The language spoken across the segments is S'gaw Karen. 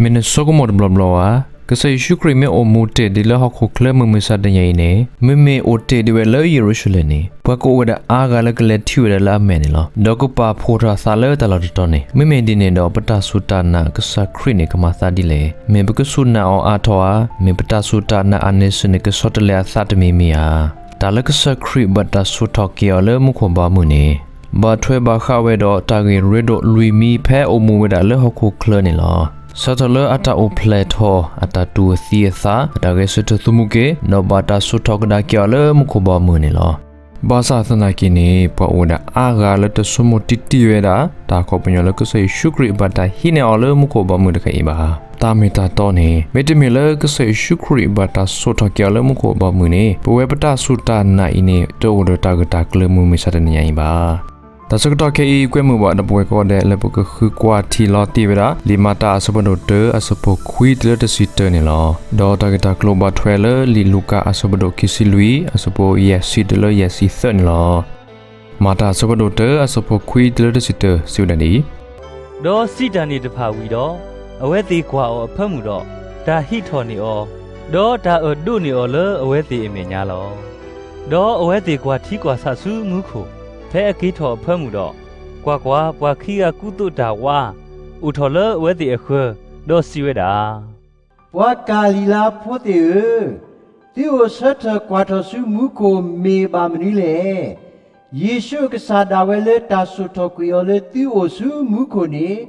မ့ၢ်နဆိကမိၣ်တဘျီဘျီဧါ. ကစၢ်ယ့ၣ်ၡူးခရံာ်မ့ၢ်အိၣ်မူတ့ၢ်ဒံးလၢဟီၣ်ခိၣ်ချၢမုၢ်မဆါတနံၤအံၤန့ၣ်, မ့မ့ၢ်အိၣ်တ့ၢ်ဒံးဝဲလၢယရူၤၡလ့ၣ်န့ၣ်, ပှၤကအိၣ်ဝဲဒၣ်အါဂၤလၢကလဲၤထံၣ်ဝဲဒၣ်လၢအမဲာ်န့ၣ်လီၤ. ဒီးကပာ်ဖှိၣ်ထီၣ်အသးလၢတၢ်လီၢ်တတီၤန့ၣ်, မ့မ့ၢ်ဒ်န့ၣ်ဒီး ပတၢ်စူၢ်တၢ်နာ်ကစၢ်ခရံာ်န့ၣ် ကမၤသးဒ်လဲၣ်. မ့ၢ်ပကစူၢ်နာ်အီၤအါထီၣ်ဧါ. မ့ၢ်ပတၢ်စူၢ်တၢ်နာ်အန့ဆၢၣ်န့ၣ် ကဆီတလဲအသးတမံၤမံၤဧါ. တၢ်လၢကစၢ်ခရံာ်ဘၣ်တၢ်ဆိၣ်ထီၣ်က့ၤအီၤလၢမူခိၣ်ဘီမုၢ်န့ၣ်, ဘၣ်ထွဲဘၣ်ဃးဝဲဒီးတၢ်ဂ့ၢ်ရ့ဒိၣ်လွံၢ်မံၤဖဲအိၣ်မူဝဲဒၣ်လၢဟီၣ်ခိၣ်ချၢန့ၣ်လီၤ. စးထီၣ်လၢအတၢ်အိၣ်ဖျဲၣ်ထီၣ်, အတၢ်တူၢ်သံအသး, အတၢ်ဂဲၤဆၢထၢၣ်သမူက့ၤ, ဒီးဘၣ်တၢ်စူၢ်ထီၣ်ကဒါက့ၤအီၤလၢမူခိၣ်ဘီမုၢ်န့ၣ်လီၤ. ဘၣ်ဆၣ်သနာ်က့န့ၣ်, ပှၤအိၣ်ဝဲဒၣ်အါဂၤလၢတဆိကမိၣ်တံၢ်တံၢ်ဝဲဒၣ် တၢ်အခီပညီလၢကစၢ်ယ့ၣ်ၡူးခရံာ်ဘၣ်တၢ်ဟံးန့ၢ်အီၤလၢမူခိၣ်ဘီမုၢ်တခါအံၤဘၣ်. တၢ်မ့ၢ်တၢ်တီန့ၣ်, မ့တမ့ၢ်လၢကစၢ်ယ့ၣ်ၡူးခရံာ်ဘၣ်တၢ်ဆိၣ်ထီၣ်က့ၤအီၤလၢမူခိၣ်ဘီမုၢ်န့ၣ်, ပဝဲပတၢ်စူၢ်တၢ်နာ်အံၤန့ၣ် တအိၣ်ဒီးတၢ်ဂၢၢ်တၢ်ကျၢၤမုၢ်မဆါတနံၤညါအံၤဘၣ်. တၢ်ဆၢကတီၢ်ခဲအံၤ ကွဲမုာ်ဘၣ်ဒီးပဝဲကိးဂၤဒဲးလၢပကဃုကွၢ်ထံလီၤတ့ၢ်ဝဲဒၣ် လံာ်မၤတၢ်အဆၢဖးဒိၣ်တၢ အဆၢဖိခွံတုၤလၢတဆံတၢန့ၣ်လီၤ. ဒီးတၢ်ဂ့ၢ်တၢ်ကျိၤဘၣ်ထွဲလၢလံာ်လူၤကၣ်အဆၢဖးဒိၣ်ခံဆံလွံၢ် အဆၢဖိယဲၢ်ဆံတုၤလၢယဲၢ်ဆံသၢန့ၣ်လီၤ. မၤတၢ်အဆၢဖးဒိၣ်တၢ အဆၢဖိခွံတုၤလၢတဆံတၢ စံးဝဲဒၣ်ဒ်အံၤ, ဒီးစံးတၢ်န့ၣ်တဖၣ်ဝံၤဒီး, အဝဲသ့ၣ်ကွၢ်အီၤအဖၢမုၢ်ဒီး, တၢ်ဟံးထီၣ်န့ၢ်အီၤ, ဒီးတၢ်အၢၣ်ဒိးန့ၢ်အီၤလၢအဝဲသ့ၣ်အမဲာ်ညါလီၤ. ဒီးအဝဲသ့ၣ်ကွၢ်ထံကွၢ်ဆးဆူမူခိၣ်, ဖဲအက့ၤထီၣ်အဖၢမုၢ်ဒီး, ကွၢ်ကွၢ်, ပှၤခံဂၤကူသိးတၢ်ဝါ, အိၣ်ထီၣ်လၢအဝဲသ့ၣ်အဃၢၤ, ဒီးစံးဝဲဒၣ်, ပှၤကၤလံၤလါဖိသ့ၣ်ဧၢ, သုအိၣ်ဆၢထၢၣ်ကွၢ်ထီၣ်ဆူမူခိၣ်မ့ၢ်ဘၣ်မနုၤလဲၣ်. ယ့ၣ်ၡူးအကစၢ်ဒၣ်ဝဲလၢတၢ်ဆိၣ်ထီၣ်ကွံာ်အီၤလၢသုအိၣ်ဆူမူခိၣ်န့ၣ်,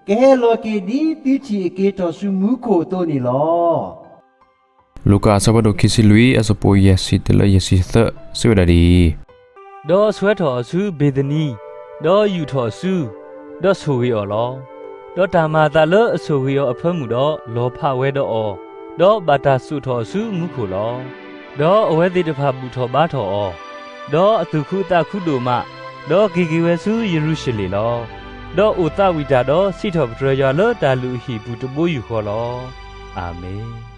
ကဟဲလီၤက့ၤဒ်သုထံၣ်အက့ၤထီၣ်ဆူမူခိၣ်အသိးန့ၣ်လီၤ. လူၤကၣ်အဆၢဖးဒိၣ်ခံဆံလွံၢ် အဆၢဖိယဲၢ်ဆံတုၤလၢယဲၢ်ဆံသၢ စံးဝဲဒၣ်ဒ်အံၤ, ဒီးဆှၢထီၣ်အီၤဆူဘ့ၤသနံ, ဒီးယူာ်ထီၣ်အစု, ဒီးဆိၣ်ဂ့ၤအီၤလီၤ. ဒီးတၢ်မၤအသးလၢအဆိၣ်ဂ့ၤအီၤအဖၢမုၢ်ဒီး လီၤဖးဝဲဒီးအီၤ, ဒီးဘၣ်တၢ်စိာ်ထီၣ်အီၤဆူမူခိၣ်လီၤ. ဒီးအဝဲသ့ၣ်တဖၣ်ဘူၣ်ထီၣ်ဘါထီၣ်အီၤ, ဒီးအသူၣ်ခုသးခုဒိၣ်မး, ဒီးက့ၤက့ၤဝဲဆူယရူၤၡလ့ၣ်လီၤ. ဒီးအိၣ်သးဝံၣ်တၢ်ဒီးစံးထီၣ်ပတြၢၤယွၤလၢတၢ်လုၢ်အဟံၣ်ပူၤတဘိယူၢ်ဃီလီၤ. အၤမ့ၣ်.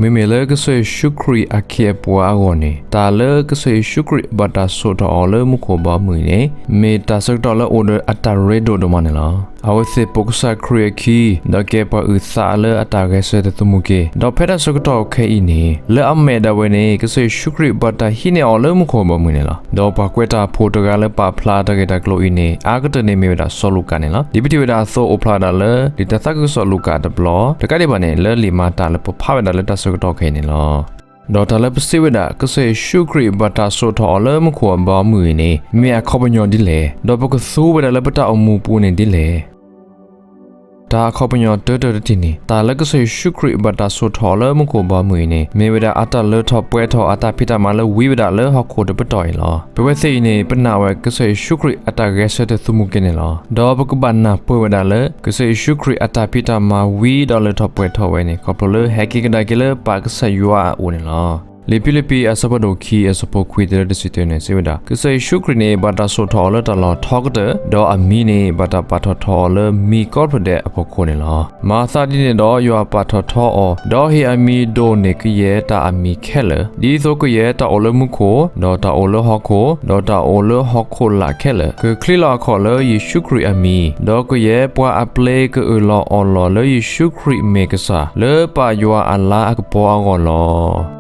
မ့မ့ၢ်လၢကစၢ်ယ့ၣ်ၡူးခရံာ်အခ့အပှၤအဂီၢ်န့ၣ်, တၢ်လၢကစၢ်ယ့ၣ်ၡူးခရံာ်ဘၣ်တၢ်စိာ်ထီၣ်အီၤလၢမူခိၣ်ဘီမုၢ်အံၤန့ၣ်, မ့ၢ်တၢ်ဆၢကတီၢ်လၢအိၣ်ဒီးအတၢ်ရ့ဒိၣ်ဒိၣ်မးန့ၣ်လီၤ. အဝဲသ့ၣ်ပိာ်ကစၢ်ခရံာ်အခံ, ဒီးကဲပှၤအုၣ်သးလၢအတၢ်ဂဲၤဆၢထၢၣ်သမူက့ၤ, ဒီးဖဲတၢ်ဆၢကတီၢ်ခဲအံၤန့ၣ်, လၢအမဲာ်ဒၣ်ဝဲန့ၣ် ကစၢ်ယ့ၣ်ၡူးခရံာ်ဘၣ်တၢ်ဟံးန့ၢ်အီၤလၢမူခိၣ်ဘီမုၢ်န့ၣ်လီၤ. ဒီးပှၤကွဲးတၢ်ဖိတဂၤလၢပာ်ဖျါတၢ်ဂ့ၢ်တၢ်ကျိၤအံၤန့ၣ် အါကတၢၢ်န့ၣ်မ့ၢ်ဝဲဒၣ်စီၤလူၤကၣ်န့ၣ်လီၤ. ဒ်ပထံၣ်ဝဲဒၣ်အသိးအိၣ်ဖျါဝဲဒၣ်လၢ လံာ်တၢ်သးခုကစီၣ်လူၤကၣ်တဘျီ, တကးဒံးဘၣ်န့ၣ် လၢလံာ်မၤတၢ်လၢပဖးဝဲဒၣ်လၢတၢ်ဆၢကတီၢ်ခဲအံၤန့ၣ်လီၤ. ဒီးတၢ်လၢပစံးဝဲဒၣ် ကစၢ်ယ့ၣ်ၡူးခရံာ်ဘၣ်တၢ်စိာ်ထီၣ်အီၤလၢမူခိၣ်အဘီအမုၢ်အံၤန့ၣ် မ့ၢ်အခီပညီဒ်လဲၣ်, ဒီးပကသူဝဲဒၣ်လၢပတၢ်အိၣ်မူပူၤန့ၣ်ဒ်လဲၣ်. တၢ်အခီပညီတၢတၢတထံၣ်န့ၣ်, တၢ်လၢကစၢ်ယ့ၣ်ၡူးခရံာ်ဘၣ်တၢ်စိာ်ထီၣ်အီၤလၢမူခိၣ်ဘီအမုၢ်အံၤန့ၣ် မ့ၢ်ဝဲဒၣ်အတၢ်လၢထီၣ်ပှဲၤထီၣ်အတၢ်ဖံးတၢ်မၤလၢဝံဝဲဒၣ်လၢဟီၣ်ခိၣ်တပတီၢ်အံၤလီၤ. ပဝဲသ့ၣ်အံၤန့ၣ် ပနာ်ဝဲကစၢ်ယ့ၣ်ၡူးခရံာ်အတၢ်ဂဲၤဆၢထၢၣ်သမူက့ၤန့ၣ်လီၤ. ဒီးပကဘၣ်နၢ်ပၢၢ်ဝဲဒၣ်လၢ ကစၢ်ယ့ၣ်ၡူးခရံာ်အတၢ်ဖံးတၢ်မၤဝံဒီးလၢထီၣ်ပှဲၤထီၣ်ဝဲန့ၣ် ခီဖျိလၢဟဲက့ၤကဒါက့ၤလၢပၢ်ကစၢ်ယွၤအအိၣ်န့ၣ်လီၤ. လံာ်ဖံလံးပံးအဆၢဖးဒိၣ်ခံ အဆၢဖိခွံတုၤလၢတဆံတၢန့ၣ် စံးဝဲဒၣ်, ကစၢ်ယ့ၣ်ၡူးခရံာ်န့ၣ် ဘၣ်တၢ်စိာ်ထီၣ်အီၤလၢတၢ်လီၢ်ထီကတၢၢ်, ဒီးအမံၤန့ၣ် ဘၣ်တၢ်ပာ်ထီၣ်ထီအီၤလၢမံၤကီဖျိဒဲးအဖီခိၣ်န့ၣ်လီၤ. မၤသးဒ်န့ၣ်ဒီး ယွၤပာ်ထီၣ်ထီအီၤ, ဒီးဟ့ၣ်အမံၤဒိၣ်န့ၢ်ကယဲၢ်တၢ်အမံၤခဲလၢာ်, ဒ်သိးကယဲၢ်တၢ်အိၣ်လၢမူခိၣ်, ဒီးတၢ်အိၣ်လၢဟီၣ်ခိၣ်, ဒီးတၢ်အိၣ်လၢဟီၣ်ခိၣ်လာ်ခဲလၢာ်, ကချံးလီၤအခီၣ်လၢယ့ၣ်ၡူးခရံာ်အမံၤ, ဒီးကယဲၢ်ပှၤအပျဲၢ်ကအၢၣ်လီၤအီလီၤလၢယ့ၣ်ၡူးခရံာ်မ့ၢ်ကစၢ်, လၢပၢ်ယွၤအလါအကပီၤအဂီၢ်လီၤ.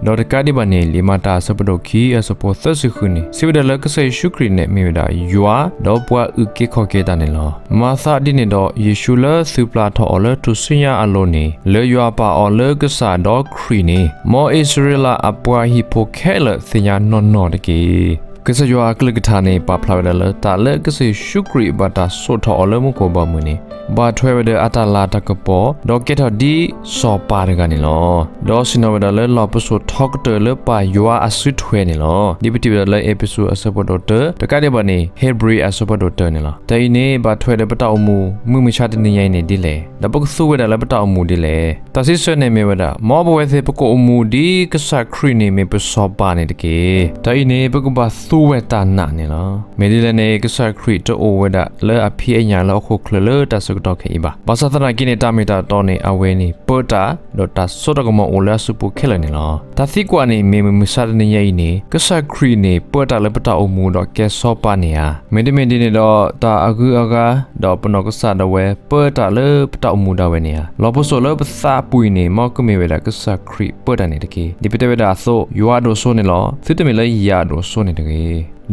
ဒီးတကးဒံးဘၣ်န့ၣ် လံာ်မၤတၢ်အဆၢဖးဒိၣ်ခံ အဆၢဖိသၢဆံဃုန့ၣ် စံးဝဲဒၣ်လၢကစၢ်ယ့ၣ်ၡူးခရံာ်န့ၣ် မ့ၢ်ဝဲဒၣ်ယွၤ, ဒီးပှၤအုၣ်က့ၤခီၣ်က့ၤတၢ်န့ၣ်လီၤ. မၤသးဒ်န့ၣ်ဒီး ယ့ၣ်ၡူးလၢသုပျၢ်ထီၣ်အီၤလၢထူၣ်စုညါအလိၤန့ၣ် လၢယွၤပာ်အီၤလၢကစၢ်ဒီးခရံာ်န့ၣ် မ်အံၣ်စရ့လးအပှၤဟံၣ်ဖိခဲလၢာ်သ့ၣ်ညါနီၢ်နီၢ်တက့ၢ်. ကစၢ်ယွၤအကလုၢ်ကထါန့ၣ် ပာ်ဖျါဝဲဒၣ်လၢ တၢ်လၢကစၢ်ယ့ၣ်ၡူးခရံာ်ဘၣ်တၢ်စိာ်ထီၣ်အီၤလၢမူခိၣ်ဘီမုၢ်န့ၣ် ဘၣ်ထွဲဝဲဒီးအတၢ်လၤတၢ်ကပီၤ, ဒီးကဲထီၣ်ဒ်စီၤပၤတဂၤန့ၣ်လီၤ. ဒီးဆ့ၣ်နီၤဝဲဒၣ်လၢလီၢ်ပစိာ်ထီကတၢၢ်လၢပၢ်ယွၤအစုထွဲန့ၣ်လီၤ. ဒ်ပထံၣ်ဝဲဒၣ်လၢအ့းဖ့းစူးအဆၢဖးဒိၣ်တၢ, တကးဒံးဘၣ်န့ၣ် ဧ့ၤဘြံၤအဆၢဖးဒိၣ်တၢန့ၣ်လီၤ. တၢ်အံၤန့ၣ် ဘၣ်ထွဲဒီးပတၢ်အိၣ်မူ မုၢ်မဆါတနံၤညါအံၤန့ၣ်ဒ်လဲၣ်, ဒီးပကသူဝဲဒၣ်လၢပတၢ်အိၣ်မူဒ်လဲၣ်. တၢ်စံးဆၢန့ၣ်မ့ၢ်ဝဲဒၣ် မ်ပဝဲသ့ၣ်ပကအိၣ်မူဒ်ကစၢ်ခရံာ်န့ၣ်မ့ၢ်ပစီၤပၤန့ၣ်တက့ၢ်. တၢ်အံၤန့ၣ် ပကဘၣ် ပကသူဝဲတၢ်နာ်န့ၣ်လီၤ. မ့ၢ်ဒ်လဲၣ်န့ၣ် ကစၢ်ခရံာ်တအိၣ်ဝဲဒၣ်လၢအဖံးအညၣ်လၢဟီၣ်ခိၣ်ချၢလၢတၢ်ဆၢကတီၢ်ခဲအံၤဘၣ်. ဘၣ်ဆၣ်သနာ်က့န့ၣ် တၢ်မ့ၢ်တၢ်တီန့ၣ် အဝဲန့ၣ်ပၢတၢ်, ဒီးတၢ်စိတၢ်ကမီၤအိၣ်လၢအစုပူၤခဲလၢာ်န့ၣ်လီၤ. တၢ်သံကွၢ်န့ၣ် မ့ၢ်မုၢ်မဆါတနံၤညါအံၤန့ၣ် ကစၢ်ခရံာ်န့ၣ် ပၢတၢ်လၢပတၢ်အိၣ်မူဒီးကဲစီၤပၤန့ၣ်ဧါ. မ့တမ့ၢ်ဒ်န့ၣ်ဒီး တၢ်အဂုၤအဂၤ ဒီးပနီၢ်ကစၢ်ဒၣ်ဝဲ ပၢတၢ်လၢပတၢ်အိၣ်မူဒၣ်ဝဲန့ၣ်ဧါ. လီၢ်ပစိာ်လၢပသးပူၤအံၤန့ၣ် မ်ကမ့ၢ်ဝဲဒၣ်ကစၢ်ခရံာ်ပၢတၢ်န့ၣ်တက့ၢ်. ဒ်ပတဲဝဲဒၣ်အသိး, ယွၤအဒိၣ်စိန့ၣ်လီၤ. သုတမ့ၢ်လၢယွၤအဒိၣ်စိန့ၣ်တဂ့ၤ.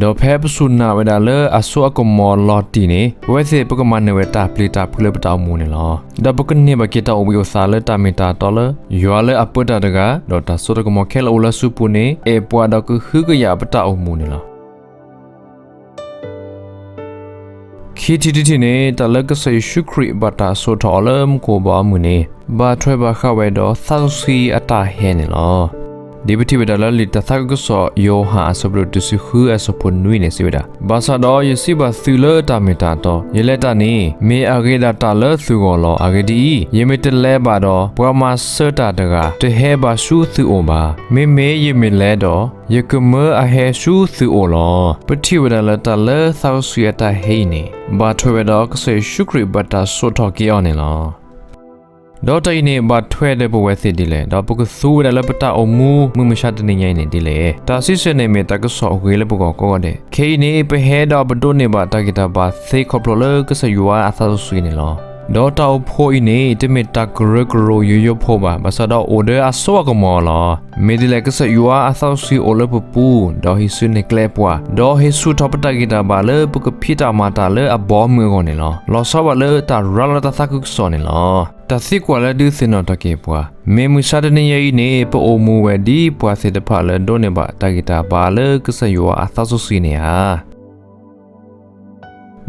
ဒီးဖဲပစူၢ်နာ်ဝဲဒၣ်လၢအစိအကမီၤလီၤတံၢ်န့ၣ် ပဝဲသ့ၣ်ပကမၤနၢၤဝဲတၢ်ပျံၤတၢ်ဖုးလၢပတၢ်အိၣ်မူန့ၣ်လီၤ. ဒီးပကန့ၢ်ဘၣ်က့ၤတၢ်အိၣ်ဘှံးအိၣ်သါလၢတၢ်မ့ၢ်တၢ်တီလၢ ယွၤလၢအပၢတၢ်တဂၤ ဒီးတၢ်စိတၢ်ကမီၤခဲလၢာ်အိၣ်လၢအစုပူၤန့ၣ် အဲၣ်ပှၤဒီးကဟုကယာ်ပတၢ်အိၣ်မူန့ၣ်လီၤ. ခံထံၣ်တထံၣ်န့ၣ် တၢ်လၢကစၢ်ယ့ၣ်ၡူးခရံာ်ဘၣ်တၢ်စိာ်ထီၣ်အီၤလၢမူခိၣ်ဘီအမုၢ်န့ၣ် ဘၣ်ထွဲဘၣ်ဃးဝဲဒီးသးစီဆှံအတၢ်ဟဲန့ၣ်လီၤ. ဒ်ပထံၣ်ဝဲဒၣ်လၢလံာ်တၢ်သးခုကစီၣ် ယိၤဟၣ်အဆၢဖးဒိၣ်တဆံဃုအဆၢဖိနွံန့ၣ် စံးဝဲဒၣ်, ဘၣ်ဆၣ်ဒီးယစံးဘၣ်သုလၢတၢ်မ့ၢ်တၢ်တီ, ယလဲၤတၢ်န့ၣ် မ့ၢ်အဂ့ၤဒၣ်တၢ်လၢသုဂီၢ်လီၤ. အဂ့ၢ်ဒ်အံၤ, ယမ့ၢ်တလဲၤဘၣ်ဒီး ပှၤမၤစၢၤတၢ်တဂၤ တဟဲဘၣ်ဆူသုအိၣ်ဘၣ်. မ့မ့ၢ်ယမ့ၢ်လဲၤဒီး ယကမၢအဟဲဆူသုအိၣ်လီၤ. ပထံၣ်ဝဲဒၣ်လၢတၢ်လၢသးစီဆှံအတၢ်ဟဲအံၤန့ၣ် ဘၣ်ထွဲဝဲဒီးကစၢ်ယ့ၣ်ၡူးခရံာ်ဘၣ်တၢ်စိာ်ထီၣ်က့ၤအီၤန့ၣ်လီၤ. ဒီးတၢ်အံၤန့ၣ် ဘၣ်ထွဲဒီးပဝဲသ့ၣ်ဒ်လဲၣ်, ဒီးပကသူဝဲဒၣ်လၢပတၢ်အိၣ်မူမုၢ်မဆါတနံၤညါအံၤန့ၣ်ဒ်လဲၣ်. တၢ်စံးဆၢန့ၣ်မ့ၢ်တၢ်ကစီၣ်ဂ့ၤလၢပဂီၢ်ကိးဂၤဒဲး. ခဲအံၤန့ၣ် ပဟဲဒီးပဒိးန့ၢ်ဘၣ်တၢ်ဂံၢ်တၢ်ဘါသ့ခီဖျိလၢကစၢ်ယွၤအသးစီဆှံန့ၣ်လီၤ. ဒီးတၢ်အိၣ်ဖှိၣ်အံၤန့ၣ် တမ့ၢ်တၢ်ကရၢကရိယိယိဖိဘၣ်, ဘၣ်ဆၣ်ဒီးအိၣ်ဒီးအစိအကမီၤလီၤ. မ့ၢ်ဒ်လဲၣ် ကစၢ်ယွၤအသးစီဆှံအိၣ်လၢပပူၤ, ဒီးဟံးစုနဲၣ်ကျဲပှၤ, ဒီးဟ့ၣ်ဆူၣ်ထီၣ်ပတၢ်ဂံၢ်တၢ်ဘါလၢပကဖံးတၢ်မၤတၢ်လၢအဘီအမုၢ်အဂီၢ်န့ၣ်လီၤ. လီၤဆီဘၣ်လၢတၢ်ရၤလီၤတၢ်သးခုကစီၣ်န့ၣ်လီၤ. တၢ်သံကွၢ်လၢဒုးသ့ၣ်နီၣ်ထီၣ်က့ၤပှၤ, မ့ၢ်မုၢ်ဆါတနံၤညါအံၤန့ၣ် ပအိၣ်မူဝဲဒ်ပှၤသ့ၣ်တဖၣ်လၢဒိးန့ၢ်ဘၣ်တၢ်ဂံၢ်တၢ်ဘါလၢကစၢ်ယွၤအသးစီဆှံန့ၣ်ဧါ.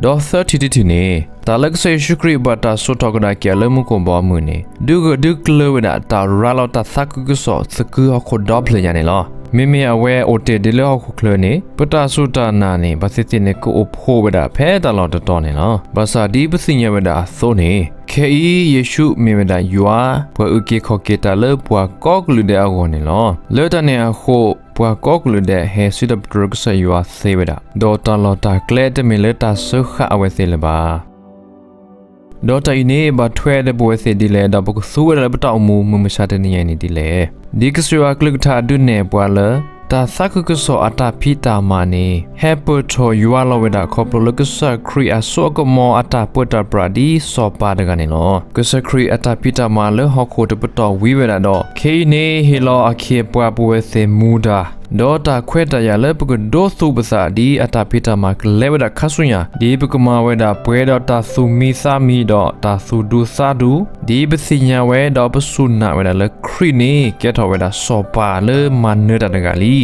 ဒီးသၢထံၣ်တထံၣ်န့ၣ် တၢ်လၢကစၢ်ယ့ၣ်ၡူးခရံာ်ဘၣ်တၢ်စိာ်ထီၣ်ကဒါက့ၤအီၤလၢမူခိၣ်ဘီအမုၢ်န့ၣ် ဒုးဂၢၢ်ဒုးကျၢၤဝဲဒၣ်တၢ်ရၤလီၤတၢ်သးခုကစီၣ်သကုၤဟီၣ်ခိၣ်ဒီဖျၢၣ်ညါန့ၣ်လီၤ. မ့မ့ၢ်အဝဲအိၣ်တ့ၢ်ဒံးလၢဟီၣ်ခိၣ်ချၢန့ၣ် ပတၢ်စူၢ်တၢ်နာ်န့ၣ် ဘၣ်သ့ၣ်သ့ၣ်န့ၣ် ကအိၣ်ဖှိၣ်ဝဲဒၣ်ဖဲတၢ်လီၢ်တတီၤန့ၣ်လီၤ. ဘၣ်ဆၣ်ဒ်ပသ့ၣ်ညါဝဲဒၣ်အသိးန့ၣ် ခဲအံၤယ့ၣ်ၡူးမ့ၢ်ဝဲဒၣ်ယွၤ ပှၤအုၣ်က့ၤခီၣ်က့ၤတၢ်လၢပှၤကိးကလုာ်ဒဲးအဂီၢ်န့ၣ်လီၤ. လၢတၢ်န့ၣ်အဃိ ပှၤကိးကလုာ်ဒဲးဟဲစံးထီၣ်ပတြၢၤကစၢ်ယွၤသ့ဝဲဒၣ်, ဒီးတၢ်လီၢ်တၢ်ကျဲတမ့ၢ်လၢတၢ်စၢဃာ်အဝဲသ့ၣ်လၢၤဘၣ်. ဒီးတၢ်အံၤန့ၣ် ဘၣ်ထွဲဒီးပဝဲသ့ၣ်ဒ်လဲၣ်, ဒီးပကသူဝဲဒၣ်လၢပတၢ်အိၣ်မူမုၢ်မဆါတနံၤညါအံၤန့ၣ်ဒ်လဲၣ်. ဒ်ကစၢ်ယွၤအကလုၢ်ကထါဒုးနဲၣ်ပှၤလၢ တၢ်သးခုကစီၣ်အတၢ်ဖံးတၢ်မၤန့ၣ် ဟဲပၢၢ်ထီၣ်ယွၤလီၤဝဲဒၣ် ခီဖျိလၢကစၢ်ခရံာ်အစိအကမီၤအတၢ်ပၢတၢ်ပြးဒ်စီၤပၤတဂၤန့ၣ်လီၤ. ကစၢ်ခရံာ်အတၢ်ဖံးတၢ်မၤလၢဟီၣ်ခိၣ်တပတီၢ်ဝံၤဝဲဒၣ်ဒီး ခဲအံၤန့ၣ် ဟ့ၣ်လီၤအခ့အပှၤပဝဲသ့ၣ်မူဒါ ဒီးတၢ်ခွဲးတၢ်ယာ်လၢပကဒိးသူပသး ဒ်အတၢ်ဖံးတၢ်မၤကလဲၤဝဲဒၣ်ခါဆူညါ, ဒ်ပကမၤဝဲဒၣ်ပှဲၤဒီးတၢ်သူၣ်မံသးမံဒီးတၢ်သူၣ်ဒူသးဒူ, ဒ်ပသ့ၣ်ညါဝဲ ဒီးပစူၢ်နာ်ဝဲဒၣ်လၢခရံာ်န့ၣ် ကဲထီၣ်ဝဲဒၣ်စီၤပၤလၢမၤနၢၤတၢ်တဂၤလံ.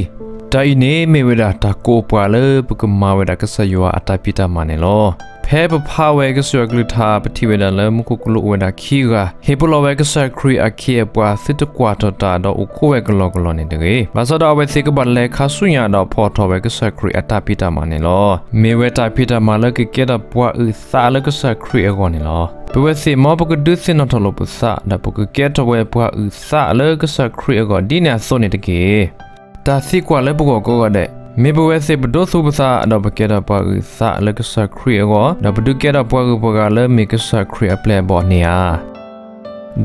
တၢ်အံၤန့ၣ်မ့ၢ်ဝဲဒၣ်တၢ်ကိးပှၤလၢပကမၤဝဲဒၣ်ကစၢ်ယွၤအတၢ်ဖံးတၢ်မၤန့ၣ်လီၤ. ဖဲပဖးဝဲကစၢ်ယွၤအကလုၢ်ကထါ ပထံၣ်ဝဲဒၣ်လၢမူခိၣ်ကလူးအိၣ်ဝဲဒၣ်ခံဂၤ ဟ့ၣ်ပလီၢ်ဝဲကစၢ်ခရံာ်အခ့အပှၤ သုတကွၢ်ထီၣ်တၢ်ဒီးအိၣ်ခိးဝဲကလီကလီန့ၣ်တဂ့ၤ. ဘၣ်ဆၣ်ဒီးအဝဲသ့ၣ်ကဘၣ်လဲၤခါဆူညါဒီးဖီၣ်ထီၣ်ဝဲကစၢ်ခရံာ်အတၢ်ဖံးတၢ်မၤန့ၣ်လီၤ. မ့ၢ်ဝဲတၢ်ဖံးတၢ်မၤလၢကကဲထီၣ်ပှၤအုၣ်သးလၢကစၢ်ခရံာ်အဂီၢ်န့ၣ်လီၤ. ပဝဲသ့ၣ်မ်ပကဒုးသ့ၣ်နီၣ်ထီၣ်လိာ်ပသး ဒီးပကကဲထီၣ်ဝဲပှၤအုၣ်သးလၢကစၢ်ခရံာ်အဂီၢ်ဒ်န့ၣ်အသိးန့ၣ်တက့ၢ်. တၢ်သံကွၢ်လၢပဂီၢ်ကိးဂၤဒဲး, မ့ၢ်ပဝဲသ့ၣ်ပဒိးသူပသး ဒီးပကဲထီၣ်ပှၤအုၣ်သးလၢကစၢ်ခရံာ်အဂီၢ်, ဒီးပဒုးကဲထီၣ်ပှၤဂုၤပှၤဂၤလၢမ့ၢ်ကစၢ်ခရံာ်အပျဲၢ်အဘီၣ်န့ၣ်ဧါ.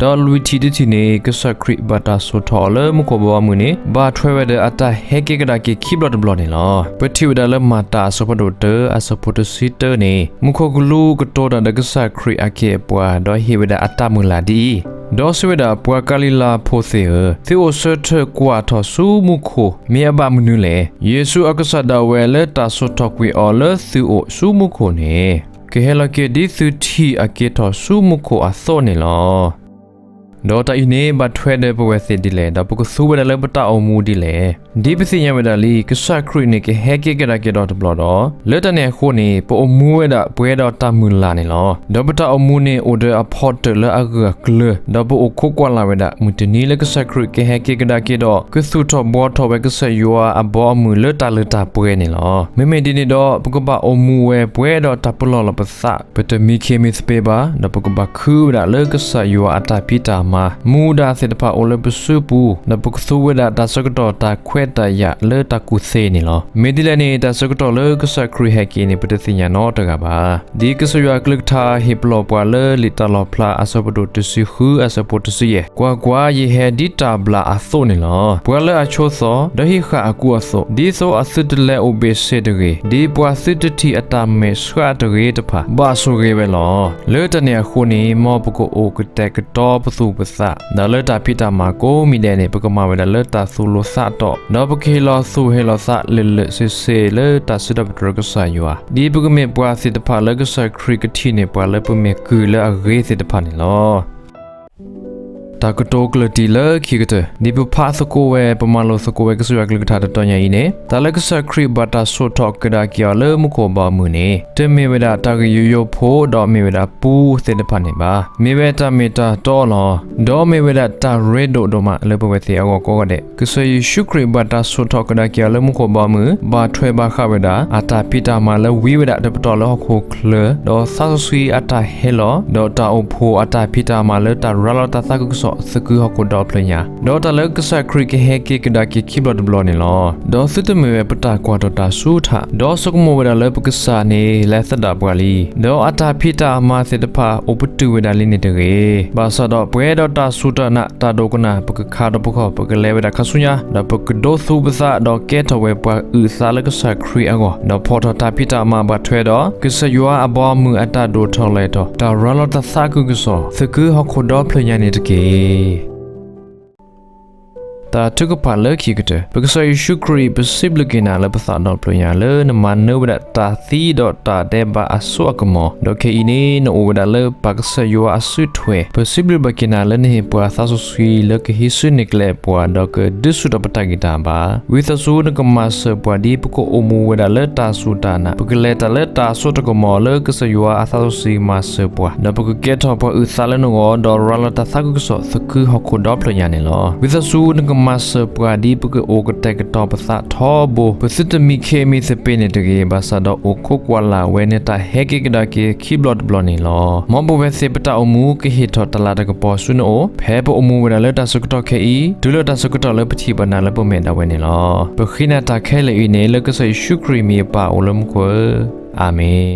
ဒီးလွံၢ်ထံၣ်တထံၣ်န့ၣ် ကစၢ်ခရံာ်ဘၣ်တၢ်စိာ်ထီၣ်အီၤလၢမူခိၣ်ဘီအမုၢ်န့ၣ် ဘၣ်ထွဲဝဲဒီးအတၢ်ဟဲက့ၤကဒါက့ၤခံဘျီတဘျီန့ၣ်လီၤ. ပထံၣ်ဝဲဒၣ်လၢမၤတၢ်အဆၢဖးဒိၣ်တၢ အဆၢဖိတဆံတၢန့ၣ် မူခိၣ်ကလူးကတိၤတၢ်ဒီးကစၢ်ခရံာ်အခ့အပှၤ ဒီးဟ့ၣ်ဝဲဒၣ်အတၢ်မုၢ်လၢ်ဒ်အံၤ, ဒီးစံးဝဲဒၣ်, ပှၤကၤလံၤလၤဖိသ့ၣ်ဧၢ, သုအိၣ်ဆၢထၢၣ်ကွၢ်ထီၣ်ဆူမူခိၣ်, မ့ၢ်အဘၣ်မနုၤလဲၣ်. ယ့ၣ်ၡူးအကစၢ်ဒၣ်ဝဲလၢတၢ်စိာ်ထီၣ်ကွံာ်အီၤလၢသုအိၣ်ဆူမူခိၣ်န့ၣ် ကဟဲလီၤက့ၤဒ်သုထံၣ်အက့ၤထီၣ်ဆူမူခိၣ်အသိးန့ၣ်လီၤ. ဒီးတၢ်အံၤန့ၣ် ဘၣ်ထွဲဒီးပဝဲသ့ၣ်ဒ်လဲၣ်, ဒီးပကသူဝဲဒၣ်လၢပတၢ်အိၣ်မူဒ်လဲၣ်. ဒ်ပသ့ၣ်ညါဝဲဒၣ်လံ, ကစၢ်ခရံာ်န့ၣ် ကဟဲက့ၤကဒါက့ၤဒီးတဘျီဒီး, လၢတၢ်န့ၣ်အဃိန့ၣ် ပအိၣ်မူဝဲဒၣ်ပှဲၤဒီးတၢ်မုၢ်လၢ်န့ၣ်လီၤ. ဒီးပတၢ်အိၣ်မူန့ၣ် အိၣ်ဒီးအဖီတၢၣ်လၢအဂၢၢ်အကျၢၤ, ဒီးပအိၣ်ခိးကွၢ်လၢ်ဝဲဒၣ် မုၢ်တနံၤလၢကစၢ်ခရံာ်ကဟဲက့ၤကဒါက့ၤဒီး ကသူၣ်ထီၣ်ဘှီထီၣ်ဝဲကစၢ်ယွၤအဘီအမုၢ်လၢတၢ်လၢတၢ်ပှဲၤန့ၣ်လီၤ. မ့မ့ၢ်ဒ်န့ၣ်ဒီး ပကဘၣ်အိၣ်မူဝဲပှဲၤဒီးတၢ်ပလီၢ်လီၤပသး, ပတမံခ့မံသပ့ၤဘၣ်, ဒီးပကဘၣ်ခုဝဲဒၣ်လၢကစၢ်ယွၤအတၢ်ဖံးတၢ် ပကမၤမူဒါသ့ၣ်တဖၣ်အိၣ်လၢပစုပူၤ, ဒီးပကသူဝဲဒၣ်တၢ်ဆၢကတီၢ်တၢ်ခွဲးတၢ်ယာ်လၢတၢ်ကူၣ်သ့န့ၣ်လီၤ. မ့ၢ်ဒ်လဲၣ်န့ၣ် တၢ်ဆၢကတီၢ်လၢကစၢ်ခရံာ်ဟဲက့ၤန့ၣ် ပတသ့ၣ်ညါနီတဂၤဘၣ်. ဒ်ကစၢ်ယွၤအကလုၢ်ကထါဟ့ၣ်ပလီၢ်ပှၤလၢလံာ်တၢ်လီၣ်ဖျါအဆၢဖးဒိၣ်တဆံဃုအဆၢဖိတဆံယဲၢ်, ကွၢ်ကွၢ်, ယဟဲဒ်တၢ်ဘျၣ်အသိးန့ၣ်လီၤ. ပှၤလၢအဆိးသီ, ဒီးဟံးဃာ်အကူအသိး, ဒ်သိးအသုတလဲၤအိၣ်ဘ့ၣ်ဆ့တဂ့ၤ, ဒ်ပှၤသုတထံၣ်အတၢ်မဲာ်ဆှးတဂ့ၤတဖၣ်, ဘၣ်ဆိၣ်ဂ့ၤဝဲလီၤ. လၢတၢ်န့ၣ်အဃိန့ၣ် မ်ပကအိၣ်ကတဲာ်ကတီၤပသူၣ်ပသး, ဒီးလၢတၢ်ဖံးတၢ်မၤကိးမံၤဒဲးန့ၣ် ပကမၤဝဲဒၣ်လၢတၢ်သူၣ်လီၤသးတီၢ်, ဒီးပကဟ့ၣ်လီၤသူၣ်ဟ့ၣ်လီၤသးလၢာ်လၢာ်ဆ့ဆ့လၢတၢ်စံးထီၣ်ပတြၢၤကစၢ်ယွၤ, ဒ်ပကမ့ၢ်ပှၤသ့ၣ်တဖၣ်လၢကစၢ်ခရံာ်ကထံၣ်န့ၢ်ပှၤလၢပမ့ၢ်ကုၢ်လၢအဂ့ၤသ့ၣ်တဖၣ်န့ၣ်လီၤ. တၢ်ကတိၤကျၢၢ်တံၢ်လၢခံကတၢၢ်, ဒ်ပဖးသကိးဝဲ ပမၤလိာ်သကိးဝဲကစၢ်ယွၤကလုၢ်ကထါတတီၤညါအံၤန့ၣ်, တၢ်လၢကစၢ်ခရံာ်ဘၣ်တၢ်ဆိၣ်ထီၣ်ကဒါက့ၤအီၤလၢမူခိၣ်ဘီအမုၢ်န့ၣ် တမ့ၢ်ဝဲဒၣ်တၢ်ဂ့ၢ်ယိယိဖိ ဒီးမ့ၢ်ဝဲဒၣ်ပူသ့ၣ်တဖၣ်န့ၣ်ဘၣ်. မ့ၢ်ဝဲတၢ်မ့ၢ်တၢ်တီလီၤ. ဒီးမ့ၢ်ဝဲဒၣ်တၢ်ရ့ဒိၣ်ဒိၣ်မးလၢပဝဲသ့ၣ်အဂီၢ်ကိးဂၤဒဲး, ကစၢ်ယ့ၣ်ၡူးခရံာ်ဘၣ်တၢ်ဆိၣ်ထီၣ်ကဒါက့ၤအီၤလၢမူခိၣ်ဘီအမုၢ်, ဘၣ်ထွဲဘၣ်ဃးဝဲဒၣ် အတၢ်ဖံးတၢ်မၤလၢဝံဝဲဒၣ်တပတီၢ်လၢဟီၣ်ခိၣ်ချၢ, ဒီးသးစီဆှံအတၢ်ဟဲလီၤ, ဒီးတၢ်အိၣ်ဖှိၣ်အတၢ်ဖံးတၢ်မၤလၢတၢ်ရၤလီၤတၢ်သးခုကစီၣ်သကုၤဟီၣ်ခိၣ်ဒီဖျၢၣ်ညါ, ဒီးတၢ်လၢကစၢ်ခရံာ်ကဟဲက့ၤကဒါက့ၤခံဘျီတဘျီန့ၣ်လီၤ. ဒီးသုတမ့ၢ်ဝဲပတၢ်ကွၢ်ထီၣ်တၢ်ဆူထး, ဒီးဆိကမိၣ်ဝဲဒၣ်လၢပကစၢ်န့ၣ် လဲၤသဒၣ်ပှၤလံ, ဒီးအတၢ်ဖံးတၢ်မၤသ့ၣ်တဖၣ်အိၣ်ပတုာ်ဝဲဒၣ်လံန့ၣ်တဂ့ၤ. ဘၣ်ဆၣ်ဒီးပှဲၤဒီးတၢ်စူၢ်တၢ်နာ် တၢ်ဒိကနၣ် ပကခါထီၣ်ပခီၣ်, ပကလဲၤဝဲဒၣ်ခါဆူညါ, ဒီးပကဒိးသူပသး ဒီးကဲထီၣ်ဝဲပှၤအုၣ်သးလၢကစၢ်ခရံာ်အဂီၢ်, ဒီးဖီၣ်ထီၣ်တၢ်ဖံးတၢ်မၤဘၣ်ထွဲဒီး ကစၢ်ယွၤအဘီအမုၢ်အတၢ်ဒိၣ်ထီၣ်လဲၤထီၣ် တၢ်ရၤလီၤတၢ်သးခုကစီၣ် သကုၤဟီၣ်ခိၣ်ဒီဖျၢၣ်ညါန့ၣ်တက့ၢ်. တၢ်ထုကဖၣ်လၢခံကတၢၢ်, ပကစၢ်ယ့ၣ်ၡူးခရံာ် ပစံးဘျုးက့ၤနၤလၢပသးဒီဖျၢၣ်ညါ လၢနမၤနၢၤဝဲဒၣ်တၢ်သံဒီးတၢ်ဒဲးဘးအစိအကမီၤ, ဒီးခဲအံၤန့ၣ် နအိၣ်ဝဲဒၣ်လၢပၢ်ကစၢ်ယွၤအစုထွဲ, ပစံးဘျုးဘၣ်က့ၤနၤလၢနဟ့ၣ်ပှၤသးစီဆှံလၢကဟံးစုနဲၣ်ကျဲပှၤ ဒီးကဒုးဆူၣ်ထီၣ်ပတၢ်ဂံၢ်တၢ်ဘါ, ဝံသးစူၤနကမၤစၢၤပှၤဒ်ပကအိၣ်မူဝဲဒၣ်လၢတၢ်စူၢ်တၢ်နာ်, ပကလဲၤတၢ်လၢတၢ်စိတၢ်ကမီၤလၢကစၢ်ယွၤအသးစီဆှံမၤစၢၤပှၤ, ဒီးပကကဲထီၣ်ပှၤအုၣ်သးလၢနဂီၢ် ဒီးရၤလီၤတၢ်သးခုကစီၣ်သကုၤဟီၣ်ခိၣ်ဒီဖျၢၣ်ညါန့ၣ်လီၤ. ဝံသးစူၤနကမၤစၢၤပှၤဒ်ပကအိၣ်ကတဲာ်ကတီၤပသးထီဘိ, ပသုတမံခ့မံသပ့ၤန့ၣ်တဂ့ၤ, ဘၣ်ဆၣ်ဒီးအိၣ်ခိးကွၢ်လၢ်ဝဲနတၢ်ဟဲက့ၤကဒါက့ၤခံဘျီတဘျီန့ၣ်လီၤ. မ်ပဝဲသ့ၣ်ပတၢ်အိၣ်မူကဟ့ၣ်ထီၣ်တၢ်လၤတၢ်ကပီၤဆူနအိၣ်, ဖဲပအိၣ်မူဝဲဒၣ်လၢတၢ်ဆၢကတီၢ်ခဲအံၤ, တုၤလၢတၢ်ဆၢကတီၢ်လၢပထံၣ်ဘၣ်နၤလၢပမဲာ်ဒၣ်ဝဲန့ၣ်လီၤ. ပဃ့နၤတၢ်ခဲလၢာ်အံၤန့ၣ် လၢကစၢ်ယ့ၣ်ၡူးခရံာ်မံၤအပၢ်အအိၣ်လၢမူခိၣ်ဧၢ, အၤမ့ၣ်.